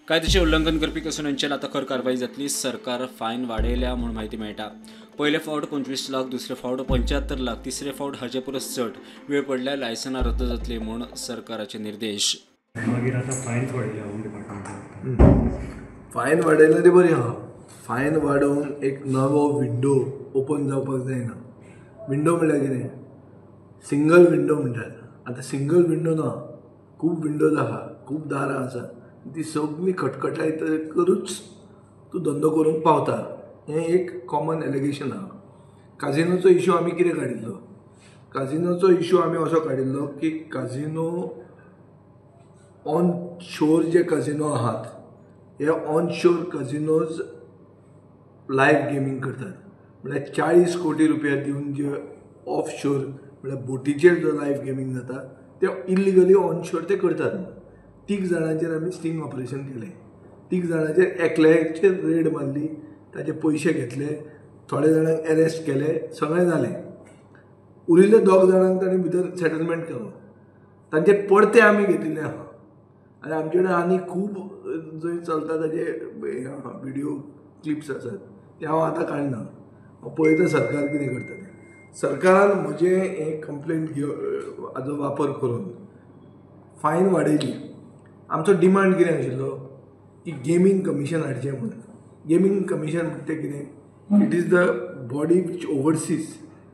कायद्याचें उल्लंघन करपी कसिनोंचेर आतां खर कारवाय जातली. सरकार फायन वाडयल्या म्हूण म्हायती मेळटा. पयले फावट 25 लाख, दुसरे फावट 75 लाख, तिसरे फावट हाचे परस चड. वेळ पडल्यार लायसनां रद्द जातली म्हूण सरकाराचे निर्देश. मागीर आतां फायन वाडयल्या होम डिपार्टमेंटान. फायन वाडयल्यार ती बरी आहा. फायन वाडोवन एक नवो विंडो ओपन जावपाक जायना. विंडो म्हणल्यार कितें? सिंगल विंडो म्हणटात. आतां सिंगल विंडो ना, खूब विंडोज आहा, खूब दारां आसा. ती सगळीं खटखटायतकरूच तूं धंदो करूंक पावता. हें एक कॉमन एलिगेशन आहा. काजिनोचो इशू आमी कितें काडिल्लो? काजिनोचो इशू आमी असो काडिल्लो की काजिनो ऑन शोर जे काजिनो आहात हे on shore casinos live gaming करतात. म्हळ्यार 40 कोटी रुपया दिवन जे ऑफ शोर म्हळ्यार बोटीचेर जो लायव्ह गेमींग जाता ते इल्लिगली ऑन शोर ते करतात. 3 जाणांचेर आमी स्टिंग ऑपरेशन केलें. 3 जाणांचेर एकल्याचेर रेड मारली, ताचे पयशे घेतले, थोडे जाणांक एरेस्ट केले, सगळें जालें. उरिल्ले 2 जाणांक ताणें भितर सेटलमेंट केलो. तांचे परते आमी घेतिल्ले आहा. आनी आमचे कडेन आनी खूब जंय चलता ताजे हे आहा, विडियो क्लिप्स आसात, ते हांव आतां काडना. हांव पळयता सरकार कितें करता तें. सरकारान म्हजें हें कंप्लेन हाजो वापर करून फायन वाडयली. आमचो डिमांड कितें आशिल्लो की गेमींग कमिशन हाडचें म्हणून. गेमींग कमिशन म्हणटा तें कितें? It is the body which oversees,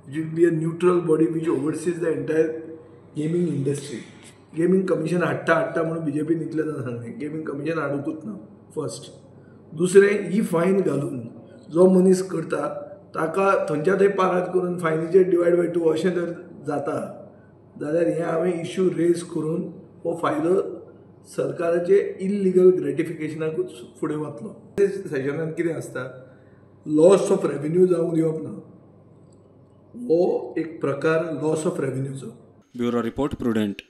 it will be a neutral body which oversees the entire gaming industry. Gaming commission हाडटा हाडटा म्हणून बीजेपीन इतलें जाणां सांगलें, गेमींग कमिशन हाडुंकूच ना फर्स्ट. दुसरें, ही फायन घालून जो मनीस करता ताका थंयच्या थंय पाराद करून फायनीचेर डिवायड बाय 2 अशें जर जाता जाल्यार हें हांवें इशू रेज करून हो फायदो सरकाराचे इल्लिगल ग्रेटिफिकेशनाकूच फुडें वतलो. सेशनान कितें आसता, लॉस ऑफ रेवेन्यू जावंक दिवप ना. हो एक प्रकार लॉस ऑफ रेवेन्यूचो. Bureau report, Prudent.